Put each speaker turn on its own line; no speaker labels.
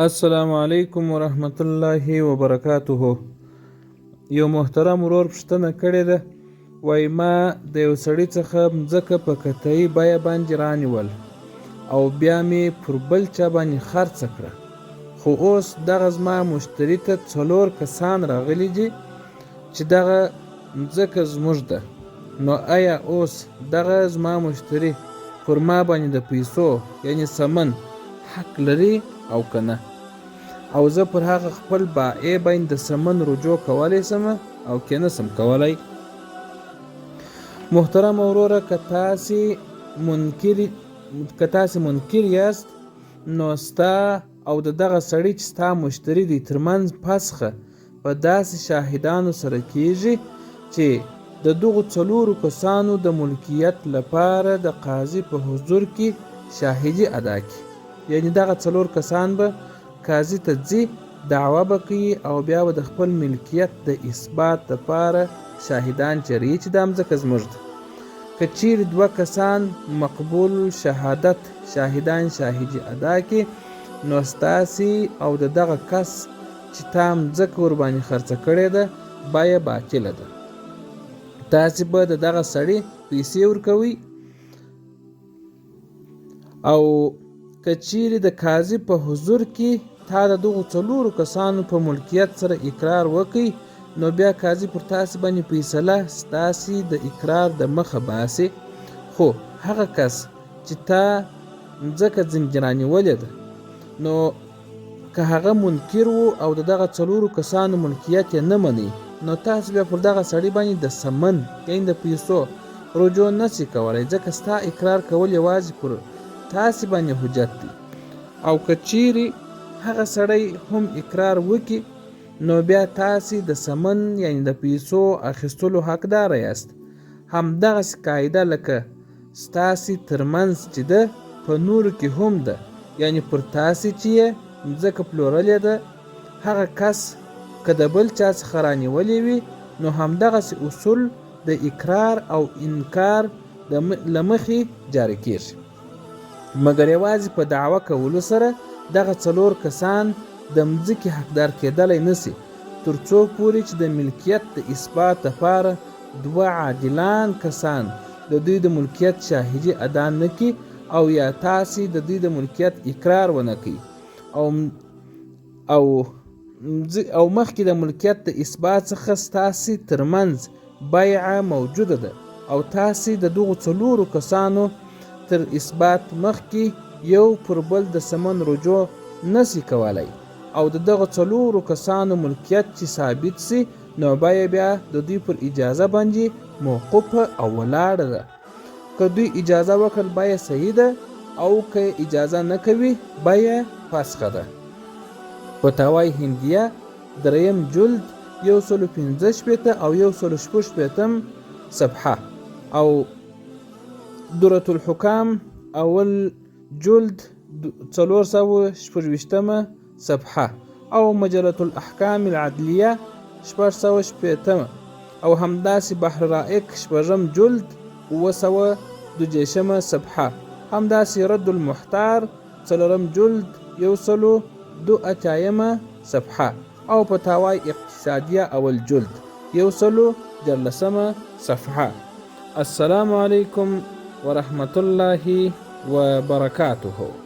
السلام علیکم ورحمت الله وبرکاته. یو محترم ورور پوښتنه کړې ده، وایي ما د یو سړي څخه مځکه په قطعي بیه باندې رانیول او بیا مې پر بل چا باندې خرڅه کړه، خو اوس دغه زما مشتري ته څلور کسان راغلي دي چې دغه مځکه زموږ ده، نو ایا اوس دغه زما مشتري پر ما باندې د پیسو یعنی ثمن حق لري او که نه؟ او زه پر هغه خپل بائع باندې د ثمن رجوع کولی سم او که نه سم کولی؟ محترم وروره، که تاسې منکر که تاسې منکر یاست نو ستا او د دغه سړي چې ستا مشتري دی ترمنځ فسخه په داسې شاهدانو سره کېږي چې د دغو څلورو کسانو د ملکیت لپاره د قاضي په حضور کې شاهدي ادا کړي. یعنې دغه څلور کسان به قاضي ته ځي، دعوه به کوي او بیا به د خپل ملکیت د اثبات لپاره شاهدان چېروي چې دا مځکه زموږ ده. که چېرې دوه کسان مقبول شهادت شاهدان شاهدي ادا کړي نو ستاسې او د دغه کس چې تا مځکه ورباندې خرڅه کړې ده بیه باطله ده، تاسې به د دغه سړي پیسې ورکوئ. او که چیرې د قاضي په حضور کې تا د دغو څلورو کسانو په ملکیت سره اقرار وکړي نو بیا قاضي پر تاسې باندې فیصله ستاسې د اقرار د مخه باسي، خو هغه کس چې تا مځکه ځینې رانیولې ده نو که هغه منکر وو او د دغه څلورو کسانو ملکیت یې نه منی نو تاسو بیا پر دغه سړي باندې د ثمن یعنی د پیسو رجوع نه سی کولای، ځکه ستا اقرار کول یوازې پر تاسې باندې حجت دی. او که چیرې هغه سړی هم اقرار وکړي نو بیا تاسې د ثمن یعنی د پیسو اخیستلو حقدار یاست. همدغسې قاعده لکه ستاسې تر منځ چې ده په نورو کې هم ده، یعنې پر تاسې چې یې مځکه پلورلې ده هغه کس که د بل چا څخه رانیولې وي نو همدغسې اصول د اقرار او انکار د له مخې جاري کیږي. مګر یوازې په دعوه کولو سره دغه څلور کسان د مځکې حقدار کیدلی نشي تر څو پورې چې د ملکیت د اثبات لپاره دوه عادلان کسان د دوی د ملکیت شاهدي ادا نه کړي او یا تاسې د دوی د ملکیت اقرار ونه کړئ او او او مخکې د ملکیت د اثبات څخه ستاسې ترمنځ بیعه موجوده ده او تاسې د دغو څلورو کسانو تر اثبات مخکې یو پر بل د ثمن رجوع نسی کولای او د دغه څلورو کسانو ملکیت چې ثابت سي نو بیه بیا د دوی پر اجازه باندې موقوفه او ولاړه ده. که دوی اجازه وکړل بیه صحیح ده او که اجازه نه کوي بیه فسخه ده. فتاوی هندیه دریم جلد 165 او 166 صفحه او درة الحکام اول جلد 426 صفحه او مجلة الاحکام العدلیه 660 او همداسې بحر رائق شپږم جلد 732 صفحه، همداسې رد المحتار څلورم جلد 182 صفحه او فتاوی اقتصادیه اول جلد 113 صفحه. السلام علیکم ورحمت الله وبرکاته.